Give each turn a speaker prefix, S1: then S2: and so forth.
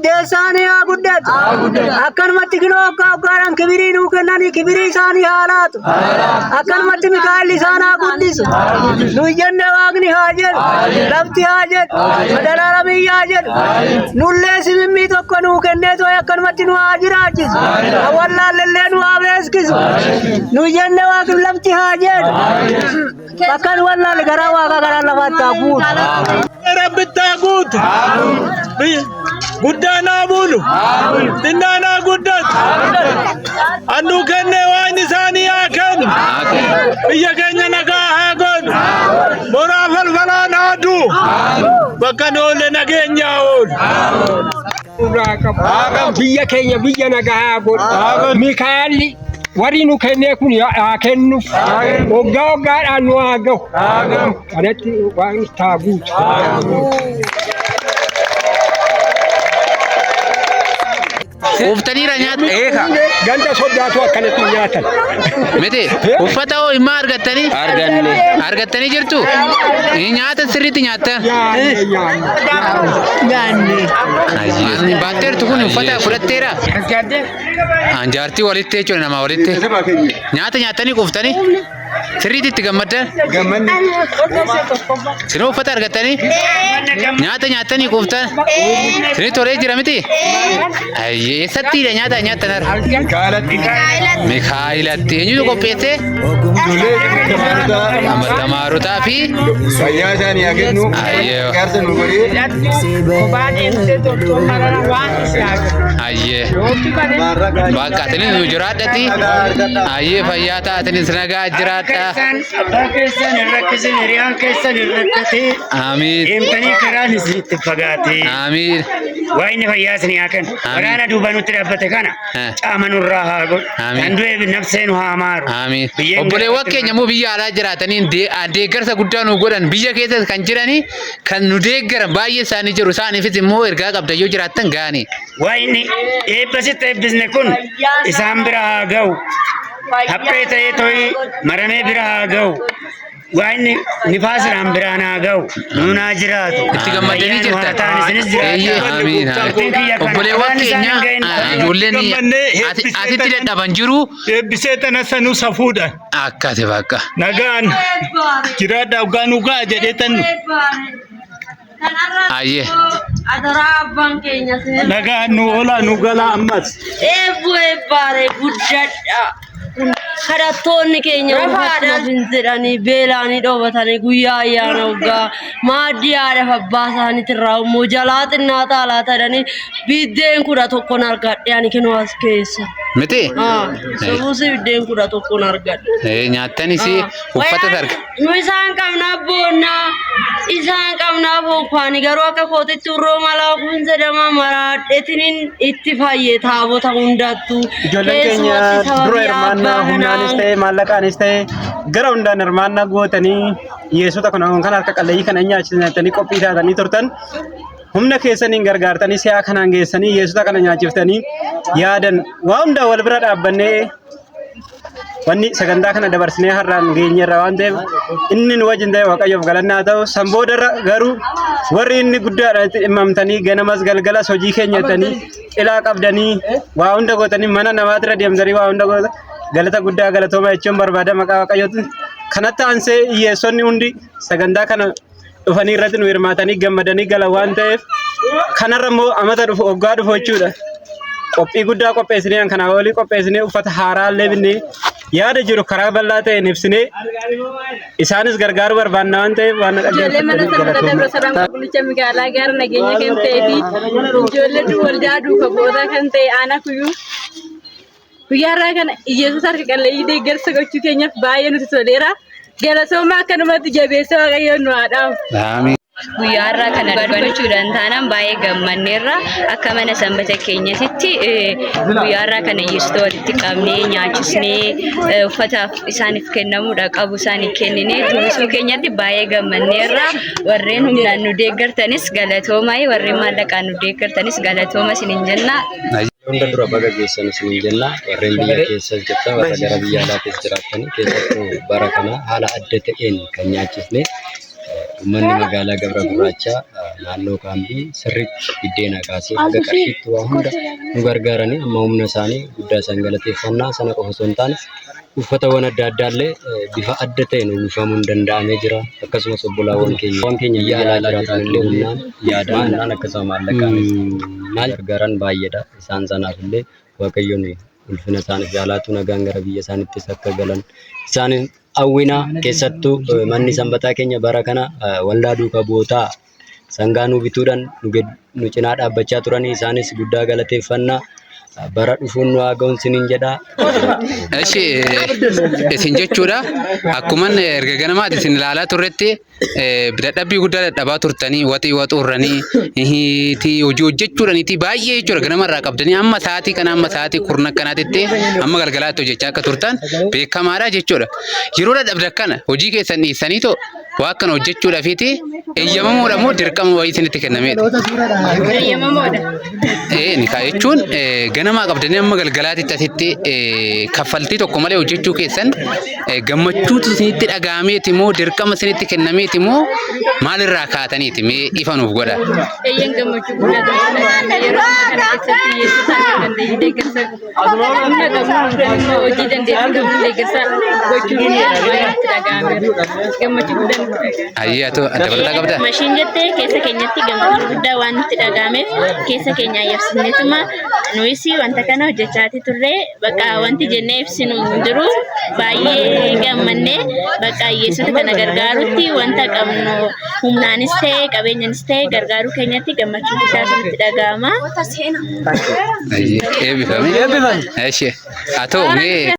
S1: Hiddeessaanii haa guddatu. Akkanumatti kinoo hoggaa hoggaadhaan kibirii nuu kennanii kibirii isaanii haa laatu. Akkanumatti Mikaa'el isaan haa guddisu. Nu jenne Waaqni haa jedhu. Lafti haa jedhu. Madalaala biyya haa jedhu. Nullee simimmii tokko nuu kennee too'ee akkanumatti nu haa jiraachisu. Wallaalellee nu haa beeskisu. Nu jenne Waaqni lafti haa jedhu. Bakka nu wallaalle garaa Waaqaa garaa lafaatti haa guutu.
S2: Rabbitti haa guutu. Guddaan haa bulu. Xinnaan haa guddatu. Annuu kennee waan isaanii haa kennu. Biyya keenya nagaa haa godhu. Boraa falfalaan haa du'u. Bakka nu oolle nageenya haa oolu.
S3: Biyya keenya biyya nagaa haa godhu. Mikaa'elli warri nu kennee kun haa kennuuf. Waggaa waggaadhaan nu haa gahu. Kanatti Waaqni haa guutu.
S4: Quuftaniira nyaata.
S5: Eeka.
S3: Ganda soddaatu akkanatti nyaatan.
S4: Miti uffata hoo immaa argattanii?
S5: Arganne.
S4: Argattanii jirtu? Nyaata sirriitti nyaattan?
S3: Nyaanne.
S4: Ayyee. Baatteertu kun uffata fudhatteera? Jaartii walitti jechuudha nama walitti. Nyaata nyaattanii quuftanii? Sirriitti itti gammaddan? Sinoo uffata argattanii? Nyaata nyaattanii quuftan? Sinii tolee jira miti? Ayyee eessattiidha nyaata nyaattan har'a? Mikaa'ilatti. Eenyutu qopheesse? Tamaarotaa fi
S5: Fayyaa isaanii haa kennu.
S4: Ayyee.
S5: Gargaarsa nu godhee.
S4: Ayyee. Bakka atinis nu jiraadhati. Ayyee fayyaa ta'a atinis nagaa jiraadha.
S6: Abbaa keessan hin rakkisin, hiriyaan keessan hin rakkatin.
S4: Amiin.
S6: Deemtanii karaan isinitti fagaate.
S4: Amiin.
S6: Waaqni fayyaa isinii haa kennu.
S4: Amiin.
S6: Waraana duuba nutti dhaabbate kana caama nurraa haa godhu.
S4: Amiin.
S6: Kan du'e nafsee nu haa maaru.
S4: Amiin.
S6: Biyyeen
S4: Obboleewwan
S6: garaatti
S4: keenya immoo biyya alaa jiraatanii deeggarsa guddaa nu godhan biyya keessa kan jiranii kan nu deeggaran baay'ee isaanii jiru isaaniifis immoo ergaa qabda yoo jiraattan gaanii.
S6: Waaqni eebba sitti eebbisne kun isaan bira haa ga'u. Haphee ta'ee to'ii maramee bira haa ga'u. Waaqni nifaasiraan biraan haa ga'u. Nuun haa jiraatu.
S4: Itti gammadanii
S6: Fayyaan nu haa
S4: jirtan.
S6: ta'an isinis
S4: Eeyyee,
S6: jiraadhaa.
S4: amiin.
S6: Murtiin kiyya kana.
S4: Obboleewwan
S6: Karaan isaan
S4: keenya
S6: hin ga'in.
S4: ijoolleen
S2: Gammannee eebbisee
S4: asitti dadhaban jiru
S2: Eebbisee tana sanuu safuudha.
S4: akkasi bakka.
S2: Nagaan jiraadhaa dhugaa nu ga'a jedhee tan
S4: Ayyee.
S7: Adaraa abbaan keenya sin
S2: nagaan nu oolaa nu galaa ammas.
S7: eebbu eebbaare guddadha. Kadhattoonni keenya ulfaadha hin jedhanii beelaanii dhoobatanii guyyaa ayyaana waggaa maaddii haadhaaf abbaa isaaniitirraa immoo jalaa xinnaa taalaa ta'anii biddeen 11 argadhe ani kinoo as keessa.
S4: Miti?
S7: Sobuusi biddeen 11 argadhe.
S4: Nyaattanis uffatas arga.
S7: Nu isaan qabnaa boonnaa isaan qabnaa boonkaani garuu akka kootitti urroo malaa kun jedhama maraadhetiniin itti fayye taabota hundattuu.
S8: Ijoolleen keenya
S7: Keessumatti
S8: dura
S7: sababii
S8: hirmaannaa
S7: abbaa
S8: humnaanis
S7: kanaan
S8: ta'e maallaqaanis ta'e gara hundaan hirmaannaa gootanii hiyyeessota kana kan harka qalleeyyii kana nyaachisanii qophii taatanii turtan. Humna keessaniin gargaartanii si'aa kanaan geessanii hiyyeessota kana nyaachiftanii yaadan waa hundaa wal bira dhaabbannee wanni sagantaa kana dabarsinee har'aan geenyerra waan ta'eef inni nu wajjin ta'e Waaqayyoof galannaa ta'u. San boodarra garuu warri inni guddaadha itti dhimmamtanii ganamas galgalas hojii keenya jettanii xilaa qabdanii waa hunda gootanii mana namaatirra deemtanii waa hunda goota galata guddaa galatooma jechuun barbaada maqaa Waaqayyootiin. Kanatti aansee hiyyeessonni hundi sagantaa kana dhufanii irratti nu hirmaatanii gammadanii galan waan ta'eef kanarra immoo amata dhufu hoggaa dhufu jechuudha. Qophii guddaa qopheessinee kan kanaa olii qopheessinee uffata haaraa illee binnee yaada jiru karaa bal'aa ta'een ibsinee isaanis gargaaruu barbaanna waan ta'eef waan na
S9: Ijoollee mana
S8: dhaggeeffataniif
S9: sanbata
S8: galatooma.
S9: Dabra Salaam Qulqullicha Magaalaa Gaara Nageenya kan ta'ee fi ijoollee waldaa duuka bu'ootaa kan ta'e aanaa kuyyuu guyyaa har'aa kana hiyyeessota harka qalleeyyii deeggarsa gochuu keenyaaf baay'ee nuti toleera. Galatoomaa akkanumatti jabeessa Waaqayyoon nu haa dhaabu.
S4: Amiin.
S10: Guyyaa har'aa kana dhugachuudhaan taanaan baay'ee gammanneerra. Akka mana sanbata keenyatitti guyyaa har'aa kana hiyyeessota walitti qabnee nyaachisnee uffataaf isaaniif kennamuudha qabu isaanii kenninee turisuu keenyatti baay'ee gammanneerra. Warreen humnaan nu deeggartanis galatoomaa, warreen maallaqaan nu deeggartanis galatooma isiniin jenna.
S11: Hunda dura baga geessan isiniin jenna. Warreen biyya keessas jirtan, warra gara biyya alaatis jiraattanii keessattuu bara kana haala adda ta'een kan nyaachisne Uummanni magaalaa Gabra Gurraachaa naannoo kaambii sirriitti biddeena kaasee haga qarshiitti waa hunda nu gargaaranii amma humna isaanii guddaa isaan galateeffannaa. Sana qofa osoo hin taane uffatawwan adda addaa illee bifa adda ta'een uwwifamuun danda'amee jira. Akkasumas obbolaawwan keenya waan keenya biyya alaa jiraatan illee humnaan yaadaan akkasuma maallaqaanis maal gargaaran baay'eedha. Isaan sanaaf illee Waaqayyoon ulfina isaaniif yaalaatu nagaan gara biyya isaaniittis akka galan isaan hawwina. Keessattuu manni sanbataa keenya bara kana waldaa duuka bu'ootaa sangaa nu bituudhaan nu cinaa dhaabbachaa turanii isaanis guddaa galateeffannaa. Bara dhufuun nu haa ga'uun siniin jedha.
S4: Eshi isin jechuudha akkuman erga ganamaati isin ilaalaa turretti dadhabbii guddaa dadhabaa turtanii waxii waxuurranii hojii hojjechuudhaniiti baay'ee jechuudha ganamarraa qabdanii amma sa'aatii kana amma sa'aatii kurna akkanaatitti amma galgalaatti hojjechaa akka turtan beekamaadha jechuudha. Yeroo dadhabda kana hojii keessan dhiissaniitoo waa akkana hojjechuudhaafiiti eeyyamamuudha moo dirqama wayii isinitti kennameedha?
S9: Eeyyamamoodha.
S4: Ee ni kaa jechuun ganamaa qabdanii amma galgalaatitti asitti kaffaltii tokko malee hojjechuu keessan gammachuutu isinitti dhaga'ameeti moo dirqama isinitti kennameeti moo maalirraa kaataniiti mee ifa nuuf godha.
S9: Eeyyeen gammachuu guddaa dhaga'ame. Yeroo ammaa kana keessatti hiyyeessota harka qalleeyyii deeggarsa humna qabnu immoo hojii dandeettii qabnu deeggarsa gochuun baay'ee nutti dhaga'ameera. Gammachuu guddaa nutti dhaga'ame.
S4: Ayyee atoo dabalataa qabdaa?
S12: Akkuma ishiin jette keessa keenyatti gammachuu guddaa waan nutti dhaga'ameef keessa keenya ayyabsineetuma nuyis wanta kana hojjechaati turre bakka wanti jennee ibsinu hin jiru baay'ee gammannee bakka hiyyeessota kana gargaarutti wanta qabnu humnaanis ta'e qabeenyanis ta'e gargaaruu keenyatti gammachuu guddaatu nutti dhaga'ama.
S4: Ayyee eebbifame. Eebbifame. Eshi atoo mee